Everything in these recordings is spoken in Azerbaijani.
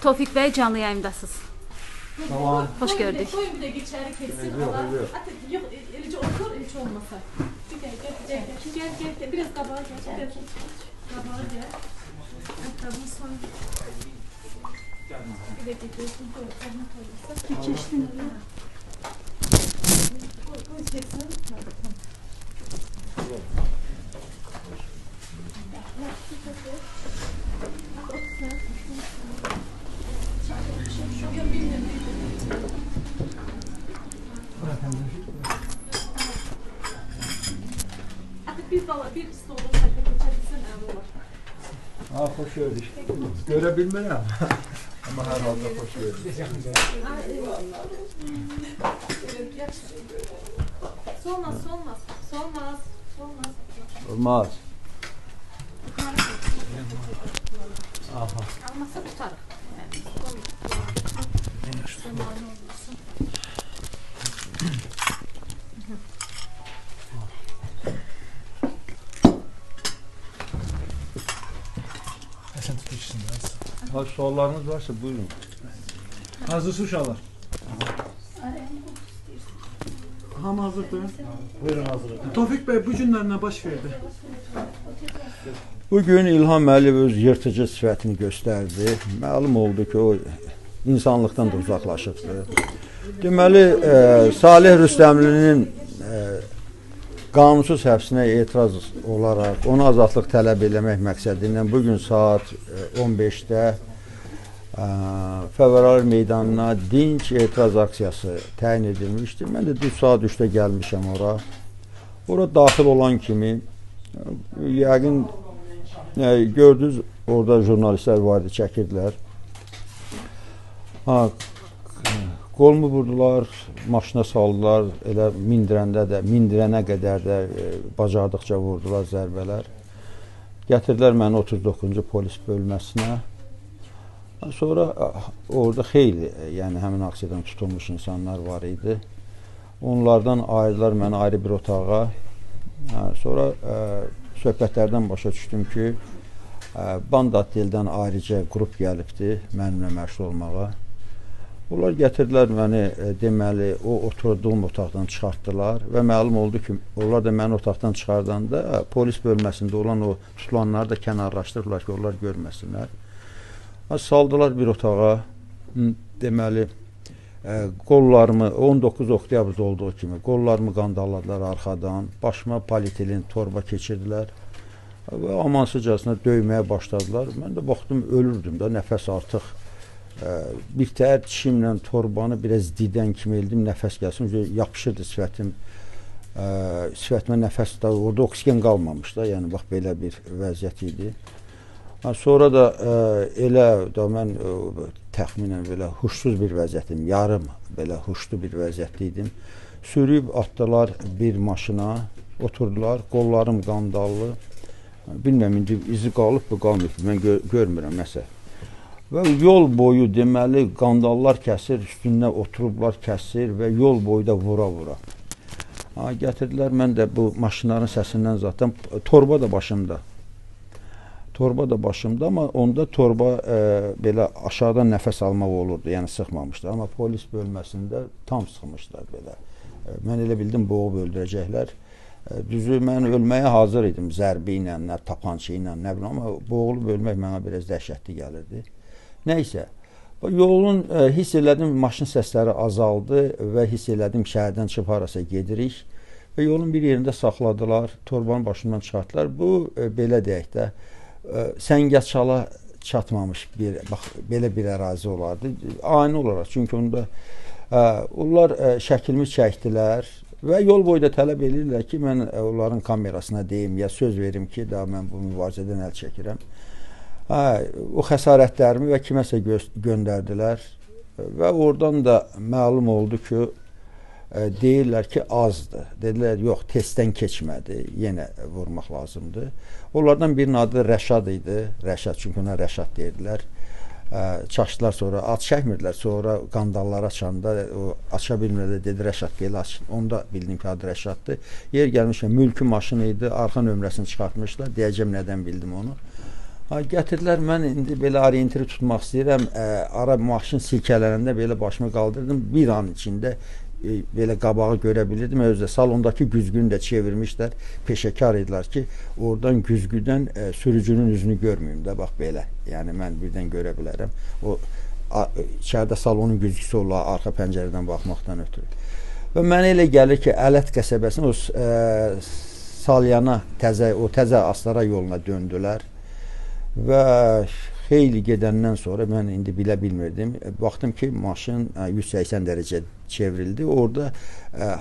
Tofiq bəy, canlı yayımdasınız. Salam. Xoş gördük. Qoyun bir dəqiqə içəri keçsin. Ata, yox, eləcə otur, heç olmasa. Bir dəqiqə, gel, gel, gel, gel. Biraz qabağa gəl. Biraz qabağa gəl. Ayaqqabını son. Bir dəqiqə gözünü qoy, zəhmət olmasa. Keçdin. Qoy, qoy çəksin. Artıq bir bala, bir stolun tərəfə keçə bilsən əla olar. Ha, xoş gördük. Görə bilmirəm. Amma hər halda xoş gördük. Solmaz, solmaz, solmaz, solmaz. Olmaz. Aha. Almasa tutarıq. Zamanı olmasın. Həsən tut içsin biraz. Ha, suallarınız varsa buyurun. Hazırsınız uşaqlar? Hamı hazırdır. Buyurun, hazırıq. Tofiq bəy, bu günlər nə baş verdi? Bugün İlham Əliyev öz yırtıcı sifətini göstərdi. Məlum oldu ki, o insanlıqdan da uzaqlaşıbdır. Deməli, Salih Rüstəmlinin qanunsuz həbsinə etiraz olaraq ona azadlıq tələb eləmək məqsədi ilə bugün saat 15-də Fəvvəralar meydanına dinc etiraz aksiyası təyin edilmişdi. Mən də düz saat 3-də gəlmişəm ora. Ora daxil olan kimi, yəqin gördünüz, orada jurnalistlər vardı, çəkirdilər. Ha, qolumu vurdular, maşına saldılar, elə mindirəndə də, mindirənə qədər də bacardıqca vurdular zərbələr. Gətirdilər məni 39-cu polis bölməsinə. Sonra orada xeyli, yəni həmin aksiyadan tutulmuş insanlar var idi. Onlardan ayırdılar məni ayrı bir otağa. Sonra söhbətlərdən başa düşdüm ki, Bandatdeldən ayrıca qrup gəlibdi mənimlə məşğul olmağa. Onlar gətirdilər məni, deməli, o oturduğum otaqdan çıxartdılar və məlum oldu ki, onlar da məni otaqdan çıxardanda polis bölməsində olan o tutulanları da kənarlaşdırdılar ki, onlar görməsinlər. Saldılar bir otağa, deməli, qollarımı 19 oktyabrda olduğu kimi qollarımı qandalladılar arxadan, başıma polietilin torba keçirdilər və amansızcasına döyməyə başladılar. Mən də baxdım, ölürdüm də, nəfəs artıq bir tər dişimlə torbanı biraz didən kimi eldim, nəfəs gəlsin, yapışırdı sifətim, sifətimə nəfəs də, orada oksigen qalmamış da, yəni bax belə bir vəziyyət idi. Sonra da elə da mən təxminən belə huşsuz bir vəziyyətim, yarım belə huşlu bir vəziyyətdə idim. Sürüyüb atdılar bir maşına, oturdular, qollarım qandallı. Bilmirəm, indi izi qalıb mı, qalmayıb, mən görmürəm nəsə. Və yol boyu deməli qandallar kəsir, üstünə oturublar kəsir və yol boyu da vura-vura. Gətirdilər, mən də bu maşınların səsindən zaten, torba da başımda. Torba da başımda, amma onda torba belə aşağıdan nəfəs almaq olurdu, yəni sıxmamışdı. Amma polis bölməsində tam sıxmışlar belə. Mən elə bildim, boğub öldürəcəklər. Düzü, mən ölməyə hazır idim, zərbi ilə, nə tapançı ilə, nə bilim, amma boğulub ölmək mənə biraz dəhşətli gəlirdi. Nəysə, yolun hiss elədim, maşın səsləri azaldı və hiss elədim, şəhərdən çıxıb harasa gedirik. Və yolun bir yerində saxladılar, torbanı başımdan çıxartdılar. Bu, belə deyək də, Səngəçala çatmamış bir, bax, belə bir ərazi olardı. Ani olaraq, çünki onda onlar şəklimi çəkdilər və yol boyu da tələb edirlər ki, mən onların kamerasına deyim, ya söz verim ki, daha mən bu mübarizədən əl çəkirəm. O xəsarətlərimi və kiməsə göndərdilər və oradan da məlum oldu ki, deyirlər ki, azdır. Dedilər, yox, testdən keçmədi, yenə vurmaq lazımdır. Onlardan birinin adı Rəşad idi. Rəşad, çünki ona Rəşad deyirdilər. Çaşdılar sonra, ad çəkmirdilər. Sonra qandalları açanda, o aça bilmirlər, dedi, Rəşad gəl aç. Onda bildim ki, adı Rəşaddır. Yer gəlmişəm, mülki maşını idi, arxa nömrəsini çıxartmışlar. Deyəcəm, nədən bildim onu. Gətirdilər, mən indi belə orientiri tutmaq istəyirəm. Ara maşın silkələnəndə belə başımı qaldırdım. Bir an içində belə qabağı görə bilirdim. Özü də salondakı güzgünü də çevirmişlər. Peşəkar idilər ki, oradan güzgüdən sürücünün üzünü görməyim də, bax belə. Yəni mən birdən görə bilərəm. O içəridə salonun güzgüsü olar, arxa pəncərədən baxmaqdan ötürü. Və mənə elə gəlir ki, Ələt qəsəbəsinin o Salyana təzə, o təzə Astara yoluna döndülər. Və xeyli gedəndən sonra mən indi bilə bilmirdim. Baxdım ki, maşın 180 dərəcə çevrildi. Orada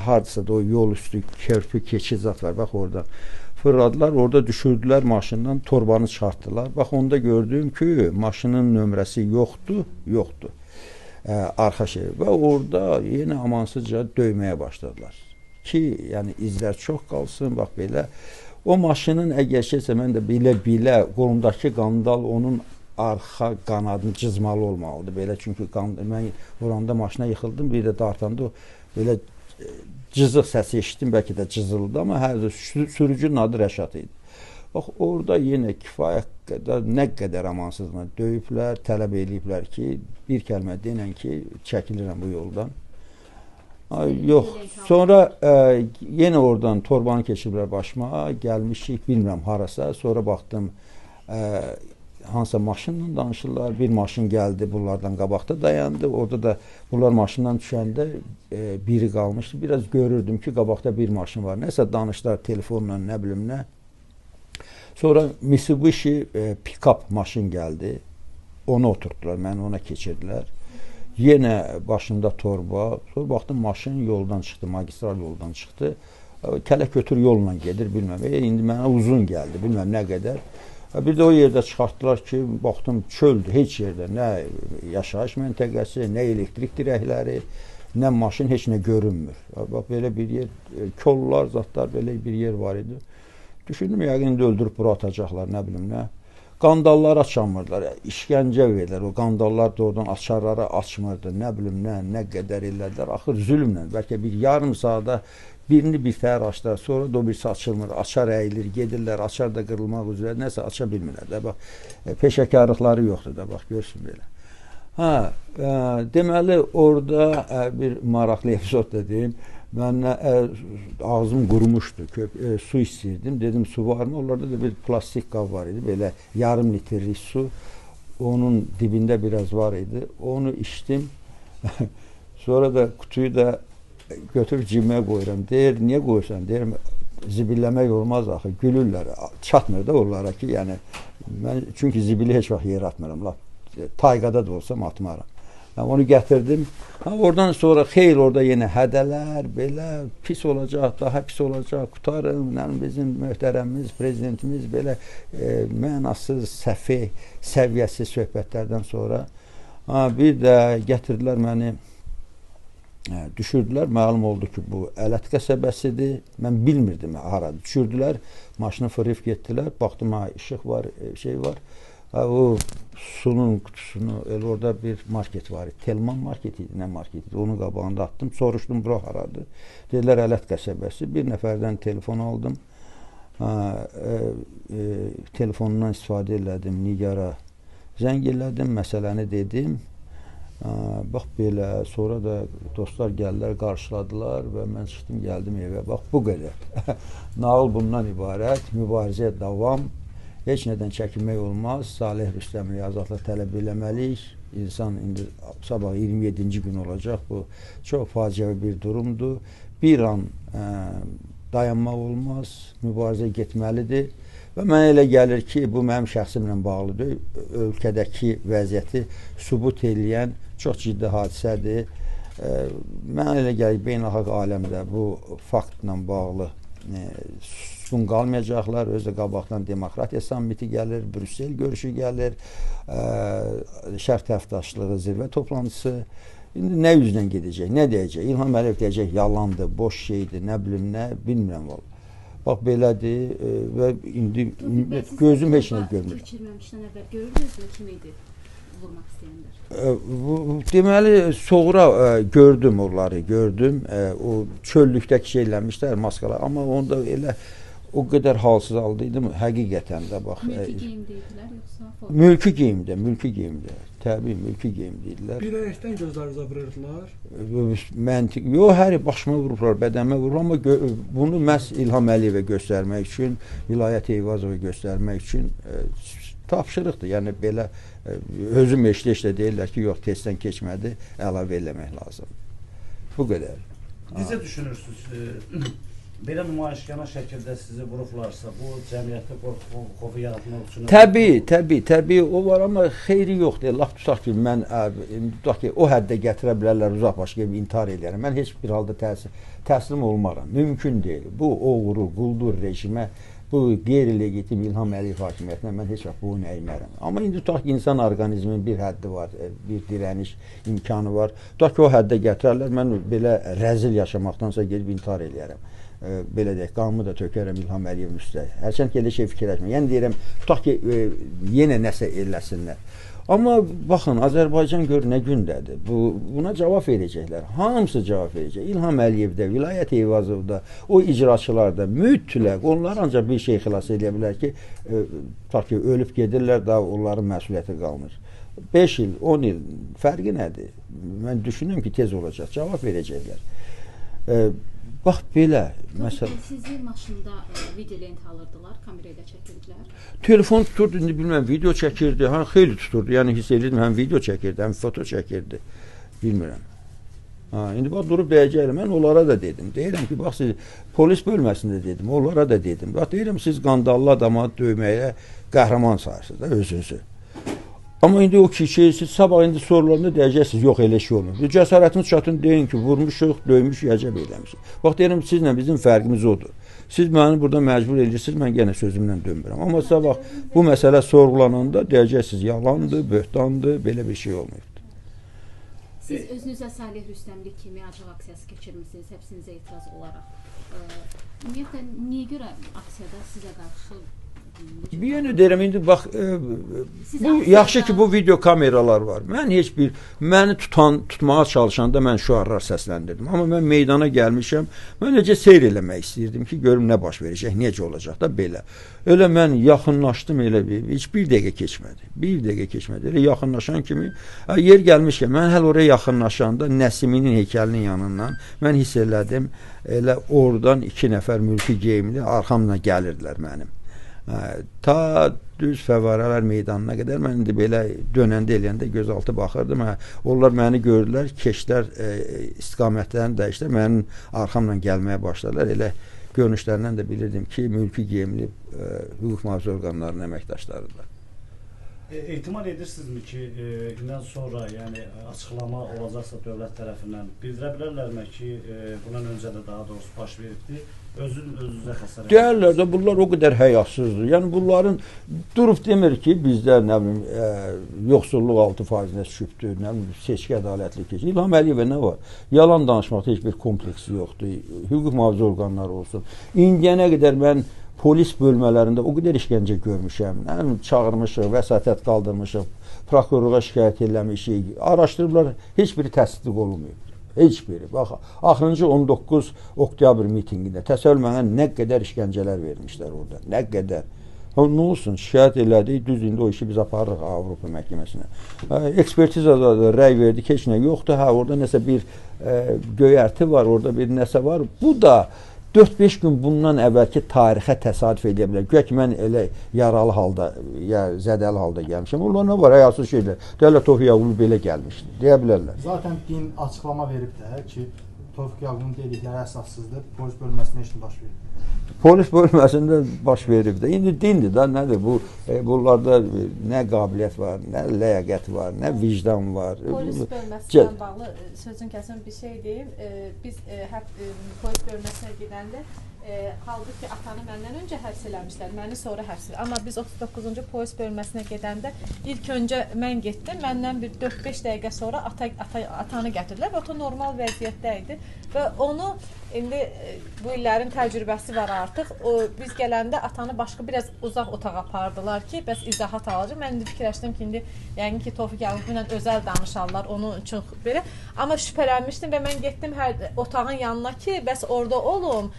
hardasa da o yol üstü körpü keçid zat var. Bax oradan fırladılar, orada düşürdülər maşından, torbanı çıxartdılar. Bax onda gördüm ki, maşının nömrəsi yoxdur, yoxdur. Arxa şey. Və orada yenə amansızca döyməyə başladılar. Ki, yəni izlər çox qalsın, bax belə. O maşının əgər şeysə, mən də bilə-bilə qolumdakı qandal onun arxa qanadını cızmalı olmalıdır. Belə, çünki mən vuranda maşına yıxıldım, bir də dartanda belə cızıq səsi eşitdim, bəlkə də cızıldı, amma hər sürücünün adı Rəşad idi. Bax, orada yenə kifayət qədər, nə qədər amansızla döyüblər, tələb eləyiblər ki, bir kəlmə denən ki, çəkilirəm bu yoldan. Yox, sonra yenə oradan torbanı keçiriblər başıma, gəlmişik, bilmirəm harasa, sonra baxdım, hansısa maşınla danışırlar, bir maşın gəldi, bunlardan qabaqda dayandı, orada da bunlar maşından düşəndə biri qalmışdı, biraz görürdüm ki, qabaqda bir maşın var, nəsə danışdılar telefonla, nə bilim nə. Sonra Mitsubishi pick-up maşın gəldi, onu oturtdular, məni ona keçirdilər. Yenə başında torba, sonra baxdım maşın yoldan çıxdı, magistral yoldan çıxdı. Kələk götür yolla gedir, bilməm. İndi mənə uzun gəldi, bilməm nə qədər. Bir də o yerdə çıxartdılar ki, baxdım çöldür, heç yerdə nə yaşayış məntəqəsi, nə elektrik dirəkləri, nə maşın, heç nə görünmür. Bax, belə bir yer, kollar, zatlar, belə bir yer var idi. Düşündüm, yəqin indi öldürüb bura atacaqlar, nə bilim nə. Qandalları açamırdılar, işgəncə verdilər. O qandallar da oradan açarları açmırdı, nə bilim nə, nə qədər elədilər. Axır zülmlə, bəlkə bir yarım saata birini bir təhər açdılar, sonra da o birisi açılmır, açar əyilir, gedirlər, açar da qırılmaq üzrə, nəsə aça bilmirlər də, bax, peşəkarlıqları yoxdur da, bax, görsün belə. Hə, deməli, orada bir maraqlı epizod da deyim. Mən ağzım qurumuşdu, su istəyirdim. Dedim, su varmı? Onlarda da bir plastik qab var idi, belə yarım litrlik su. Onun dibində biraz var idi. Onu içtim. Sonra da qutuyu da götürüb cibimə qoyuram. Deyir, niyə qoyursan? Deyirəm, zibilləmək olmaz axı, gülürlər. Çatmır da onlara ki, yəni, mən çünki zibili heç vaxt yerə atmıram. Lap tayqada da olsam atmaram. Onu gətirdim. Oradan sonra xeyli orada yenə hədələr, belə pis olacaq, daha pis olacaq, qurtarın, bizim möhtərəmimiz, prezidentimiz belə mənasız, səfeh, səviyyəsiz söhbətlərdən sonra bir də gətirdilər məni, düşürdülər. Məlum oldu ki, bu Ələt qəsəbəsidir. Mən bilmirdim hara. Düşürdülər, maşını fırlayıb getdilər. Baxdım, ha, işıq var, şey var. O sunun qutusunu, elə orada bir market var idi. Telman market idi, nə market idi. Onun qabağında atdım. Soruşdum, bura haradır? Dedilər, Ələt qəsəbəsi. Bir nəfərdən telefon aldım. Telefonundan istifadə elədim, Nigara zəng elədim, məsələni dedim. Bax belə, sonra da dostlar gəldilər, qarşıladılar və mən çıxdım, gəldim evə. Bax, bu qədər. Nağıl bundan ibarət, mübarizəyə davam. Heç nədən çəkinmək olmaz. Saleh Rüstəmliyə azadlıq tələb eləməliyik. İnsan indi sabah 27-ci gün olacaq. Bu çox faciəvi bir durumdur. Bir an dayanmaq olmaz. Mübarizə getməlidir. Və mənə elə gəlir ki, bu mənim şəxsimlə bağlıdır. Ölkədəki vəziyyəti sübut eləyən çox ciddi hadisədir. Mənə elə gəlir, beynəlxalq aləmdə bu faktla bağlı suskun qalmayacaqlar. Özü də qabaqdan demokratiya sammiti gəlir, Brüssel görüşü gəlir, Şərq tərəfdaşlığı zirvə toplantısı. İndi nə üzlə gedəcək, nə deyəcək? İlham Əliyev deyəcək, yalandır, boş şeydir, nə bilim nə, bilmirəm vallahi. Bax, belədir və indi gözüm heç nə görmür. Keçirməmişdən əvvəl görürdünüzmü, kim idi vurmaq istəyənlər? Deməli, sonra gördüm onları, gördüm. O çöllükdəki şeyləmişlər, maskalar. Amma onda elə O qədər halsız halda idim, həqiqətən də bax. Mülki geyimdə idilər yoxsa forma? Mülki geyimdə, mülki geyimdə. Təbii mülki geyimdə idilər. Bilərəkdən gözlərinizə vururdular. Məntiq, yox, hər başıma vurublar, bədənimə vurublar, amma bunu məhz İlham Əliyevə göstərmək üçün, Vilayət Eyvazova göstərmək üçün tapşırıqdır. Yəni belə özüm eşdə-eşdə deyirlər ki, yox, testdən keçmədi, əlavə eləmək lazımdır. Bu qədər. Necə düşünürsünüz? Belə nümayişkana şəkildə sizi vurublarsa, bu cəmiyyətdə qorxu yaratmaq üçün... Təbii, təbii, təbii o var, amma xeyri yoxdur. Lap tutaq ki, mən tutaq ki, o həddə gətirə bilərlər, uzaq başqa bir intihar eləyərəm. Mən heç bir halda təslim olmaram. Mümkün deyil. Bu oğru, quldur rejimə, bu qeyri-legitim İlham Əliyev hakimiyyətinə mən heç vaxt boyun əymərəm. Amma indi tutaq ki, insan orqanizminin bir həddi var, bir dirəniş imkanı var. Tutaq ki, o həddə gətirərlər, mən belə rəzil yaşamaqdansa gedib intihar eləyərəm. Belə deyək, qanımı da tökərəm İlham Əliyevin üstə. Hərçənd ki, elə şey fikirləşmə. Yəni deyirəm, tutaq ki, yenə nəsə eləsinlər. Amma baxın, Azərbaycan gör nə gündədir. Buna cavab verəcəklər. Hamısı cavab verəcək. İlham Əliyev də, Vilayət Eyvazov da, o icraçılar da mütləq onlar ancaq bir şey xilas eləyə bilər ki, tutaq ki, ölüb gedirlər, daha onların məsuliyyəti qalmır. 5 il, 10 il fərqi nədir? Mən düşünürəm ki, tez olacaq. Cavab verəcəklər. Bax belə, məsələn. Sizi maşında video lent alırdılar, kamera ilə çəkirdilər. Telefon tuturdu, indi bilməm, video çəkirdi, hə, xeyli tuturdu. Yəni hiss edirdim, həm video çəkirdi, həm foto çəkirdi. Bilmirəm. Ha, indi bax durub deyəcəyəm, mən onlara da dedim. Deyirəm ki, bax siz polis bölməsində dedim, onlara da dedim. Bax deyirəm, siz qandallı adama döyməyə qəhrəman sayırsınız da özünüzü. Amma indi o ki, siz sabah indi sorularında deyəcəksiniz, yox elə şey olmur. Cəsarətiniz çatın, deyin ki, vurmuşuq, döymüş, əcəb eləmişik. Bax deyirəm, sizlə bizim fərqimiz odur. Siz məni burada məcbur edirsiniz, mən yenə sözümlə dönmürəm. Amma sabah bu məsələ sorğulananda deyəcəksiniz, yalandır, böhtandır, belə bir şey olmayıbdır. Siz özünüzə Salih Rüstəmli kimi acıq aksiyası keçirmişsiniz, həbsinizə etiraz olaraq. Ümumiyyətlə, niyə görə aksiyada sizə qarşı... Yenə deyirəm, indi bax, bu, yaxşı ki, bu video kameralar var. Mən heç bir, məni tutmağa çalışanda mən şüarlar səsləndirdim. Amma mən meydana gəlmişəm, mən necə seyr eləmək istəyirdim ki, görüm nə baş verəcək, necə olacaq da belə. Elə mən yaxınlaşdım, elə bir, heç bir dəqiqə keçmədi. Bir dəqiqə keçmədi. Elə yaxınlaşan kimi, yer gəlmişkən, mən hələ oraya yaxınlaşanda Nəsiminin heykəlinin yanından mən hiss elədim, elə oradan 2 nəfər mülki geyimli arxamla gəlirdilər mənim. Ta düz fəvvarələr meydanına qədər mən indi belə dönəndə eləyəndə gözaltı baxırdım. Onlar məni gördülər, keçdilər, istiqamətlərini dəyişdilər, mənim arxamla gəlməyə başladılar. Elə görünüşlərindən də bilirdim ki, mülki geyimli hüquq mühafizə orqanlarının əməkdaşlarıdırlar. Ehtimal edirsinizmi ki, indən sonra yəni açıqlama olacaqsa dövlət tərəfindən bildirə bilərlərmi ki, bundan öncə də daha doğrusu baş veribdi, özünüzə xəsarət? Deyərlər də bunlar o qədər həyasızdır. Yəni bunların durub demir ki, bizdə nə bilim yoxsulluq 6%-nə düşübdür, nə bilim seçki ədalətli keçir. İlham Əliyevə nə var? Yalan danışmaqda heç bir kompleksi yoxdur. Hüquq mühafizə orqanları olsun. İndiyənə qədər mən polis bölmələrində o qədər işgəncə görmüşəm, nə bilim, çağırmışıq, vəsatət qaldırmışıq, prokurorluğa şikayət eləmişik, araşdırıblar, heç biri təsdiq olunmayıb. Heç biri. Bax, axırıncı 19 oktyabr mitinqində təsəvvür mənə nə qədər işgəncələr vermişlər orada, nə qədər. Nə olsun, şikayət elədik, düz indi o işi biz aparırıq Avropa məhkəməsinə. Ekspertizada da rəy verdik, heç nə yoxdur, hə, orada nəsə bir göyərti var, orada bir nəsə var. Bu da 4-5 gün bundan əvvəlki tarixə təsadüf edə bilər. Güya ki, mən elə yaralı halda, ya zədəli halda gəlmişəm. Onlar nə var, həyasız şeylər. Deyərlər, Tofiq Yaqublu belə gəlmişdi, deyə bilərlər. Zaten din açıqlama verib də ki, Tofiq Yaqublunun dedikləri əsassızdır, polis bölməsində heç nə baş verib. Polis bölməsində baş verib də. İndi dindir da, nədir bu? Bunlarda nə qabiliyyət var, nə ləyaqət var, nə vicdan var. Polis bölməsindən bağlı sözün kəsim bir şey deyim. Biz polis bölməsinə gedəndə halbuki atanı məndən öncə həbs eləmişlər, məni sonra həbs eləmişlər. Amma biz 39-cu polis bölməsinə gedəndə ilk öncə mən getdim, məndən bir 4-5 dəqiqə sonra atanı gətirdilər və ata normal vəziyyətdə idi və onu indi bu illərin təcrübəsi var artıq. Biz gələndə atanı başqa biraz uzaq otağa apardılar ki, bəs izahat alacaq. Mən indi fikirləşdim ki, indi yəqin ki, Tofiq Yaqublu ilə özəl danışarlar onun üçün belə. Amma şübhələnmişdim və mən getdim hər otağın yanına ki, bəs orada olum.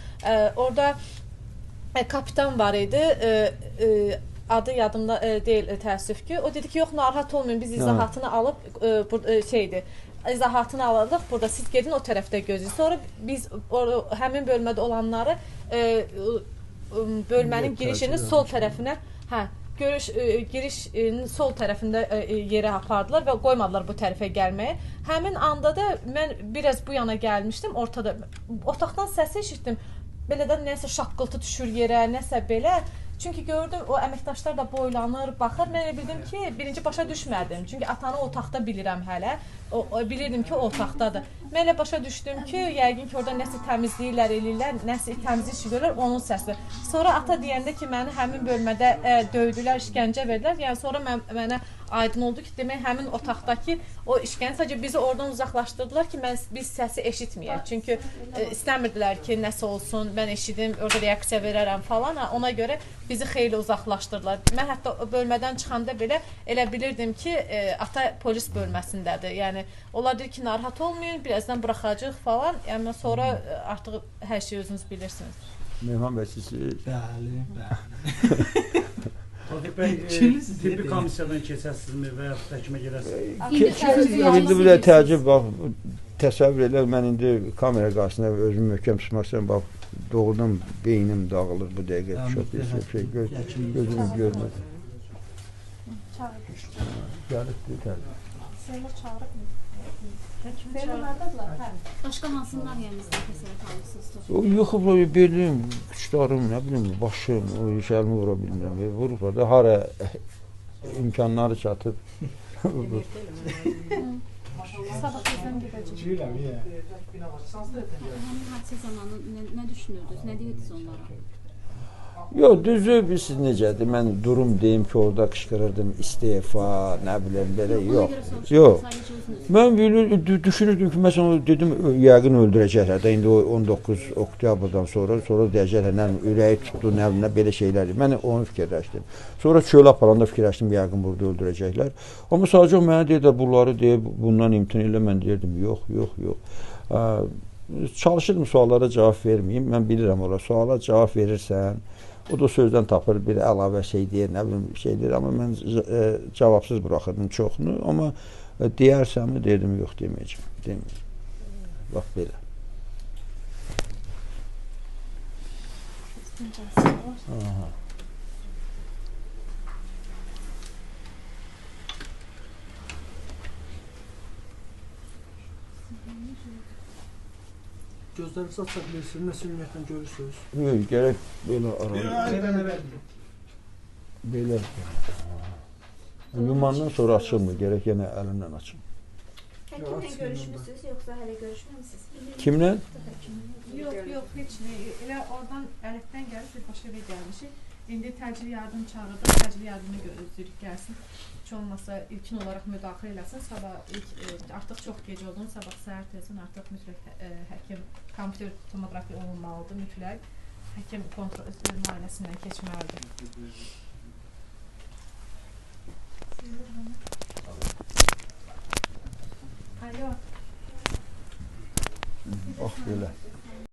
Orada kapitan var idi. Adı yadımda deyil təəssüf ki. O dedi ki, yox, narahat olmayın, biz izahatını alıb şeydir. İzahatını alırdıq. Burada siz gedin o tərəfdə gözləyin. Sonra biz həmin bölmədə olanları bölmənin girişinin sol tərəfinə, hə, girişin sol tərəfində yerə apardılar və qoymadılar bu tərəfə gəlməyə. Həmin anda da mən biraz bu yana gəlmişdim, ortada otaqdan səsi eşitdim. Belə də nəsə şaqqıltı düşür yerə, nəsə belə. Çünki gördüm, o əməkdaşlar da boylanır, baxır. Mən elə bildim ki, birinci başa düşmədim. Çünki atanı otaqda bilirəm hələ. Bilirdim ki, o otaqdadır. Mən elə başa düşdüm ki, yəqin ki, orada nəsə təmizləyirlər, eləyirlər, nəsə təmizlik işi görürlər, onun səsi. Sonra ata deyəndə ki, məni həmin bölmədə döydülər, işgəncə verdilər. Yəni, sonra mənə aydın oldu ki, demək, həmin otaqdakı o işgəncə sadəcə bizi oradan uzaqlaşdırdılar ki, biz səsi eşitməyək. Çünki istəmirdilər ki, nəsə olsun, mən eşidim, orada reaksiya verərəm falan. Ona görə bizi xeyli uzaqlaşdırdılar. Mən hətta bölmədən çıxanda belə elə bilirdim ki, ata polis bölməsindədir. Yəni, onlar deyir ki, narahat olmayın, birazdan buraxacaq falan. Yəni, sonra artıq hər şeyi özünüz bilirsiniz. Mehman bəy, siz... Bəli, bəli. Tofiq bəy, tibbi komissiyadan keçərsinizmi və yaxud həkimə gedərsiniz? İndi bir də təəccüb, bax, təsəvvür edər, mən indi kamera qarşısında özümü möhkəm tutmaq istəyirəm, bax, doğrudan beynim dağılır bu dəqiqə, şey, gözümü görmədim. Gəlibdir, təəccüb. Seymur çağırıb mı? Seymur haradadırlar? Başqa hansı nahiyənizdə xəsarət almışsınız? O, yox, belim, qıçlarım, nə bilim, başım, o əlimi vura bilmirəm. Vurublar da, hara imkanları çatıb. Sabah tezdən gedəcək. Həmin hadisə zamanı nə düşünürdünüz, nə deyirdiniz onlara? Yox, düzü, bilirsiniz necədir, mən durum deyim ki, orada qışqırırdım, istefa, nə bilim, belə, yox. Yox, mən düşünürdüm ki, məsələn, dedim, yəqin öldürəcəklər də, indi o 19 oktyabrdan sonra deyəcəklər, nə bilim, ürəyi tutdu, nə bilim, belə şeylərdir. Mən onu fikirləşdim. Sonra çölə aparanda fikirləşdim, yəqin burada öldürəcəklər. Amma sadəcə mənə deyirlər, bunları deyib, bundan imtina elə, mən deyirdim, yox, yox, yox. Çalışırdım suallara cavab verməyim, mən bilirəm ora, suala cavab verirsən, o da sözdən tapır, bir əlavə şey deyir, nə bilim, şey deyir, amma mən cavabsız buraxırdım çoxunu, amma deyərsəmmi, deyirdim, yox, deməyəcəm, deməyəcəm. Bax, belə. Aha. Gözlərinizi aça bilirsiniz, nəsə ümumiyyətlə görürsünüz? Yox, gərək belə arayın. Belə. Yumandan sonra açılmır, gərək yenə əlimlə açım. Həkimlə görüşmüsünüz, yoxsa hələ görüşməmisiniz? Kimlə? Yox, yox, heç nə. Elə oradan Əlifdən gəlib birbaşa evə gəlmişik. İndi təcili yardım çağırdıq, təcili yardımı gözləyirik gəlsin. Heç olmasa ilkin olaraq müdaxilə eləsin. Sabah ilk, artıq çox gec oldu, sabah səhər tezdən artıq mütləq həkim kompüter tomoqrafi olunmalıdır, mütləq həkim kontrol müayinəsindən keçməlidir. Alo. Bax belə.